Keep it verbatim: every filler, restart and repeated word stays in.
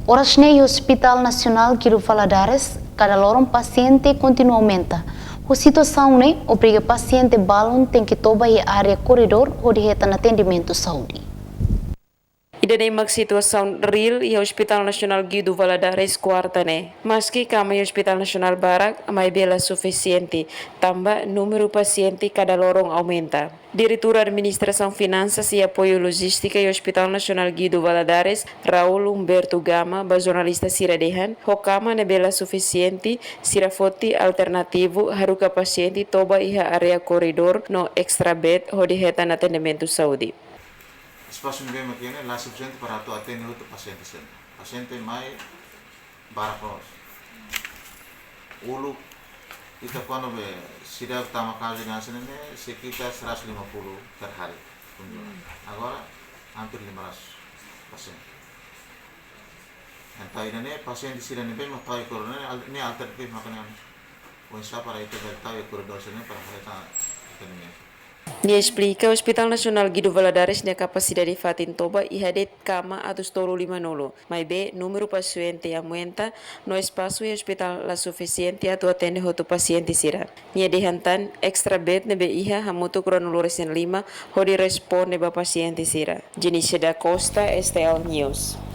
Oras ne'e iha Hospital Nasionál Guido Valadares, kada loron pasiente kontinua aumenta. Ho situasaun ne'e, obriga pasiente balun tenke toba iha área koridór hodi hetan atendimentu saúde. Ida-ne'e mak situasaun reál iha Hospital Nasionál Guido Valadares, kuarta ne'e. Maski kama iha Hospital Nasionál barak, maibé la sufisiente, tanba númeru pasiente kada loron aumenta. Diretór Administrasaun Finansas i Apoiu Lojístika iha Hospital Nasionál Guido Valadares, Raul Humberto Gama, ba jornalista sira dehan, ho kama ne'ebé la sufisiente, sira foti alternativu haruka pasiente toba iha área koridór no extra bed hodi hetan atendimentu saúde. Espasu ne'ebé mak iha ne'e la sufisiente para atu atende hotu pasiente sira. Pasiente mai barak loos. Uluk ita kuandu be seidauk tama kazu hanesan ne'e, sekitar seratus lima puluh per hari kunjungan. Agora hampir lima ratus pasiente. Entaun ida-ne'e pasiente sira ne'ebé mak tau iha koridór ne'e al-, ne'e alternatif maka ne'e. Oinsá para ita bele tau iha koridór sira-ne'e para hetan atendimentu. Nia esplika, Hospital Nasionál Guido Valadares nia kapasidade fatin toba iha de'it kama atus tolu lima-nulu. Maibé, númeru pasiente aumenta, no espasu iha hospital la sufisiente atu atende hotu pasiente sira. Nia dehan tan, extra bed ne'ebé iha hamutuk ruanulu-resin-lima hodi responde ba pasiente sira. Genícia da Costa, S T L News.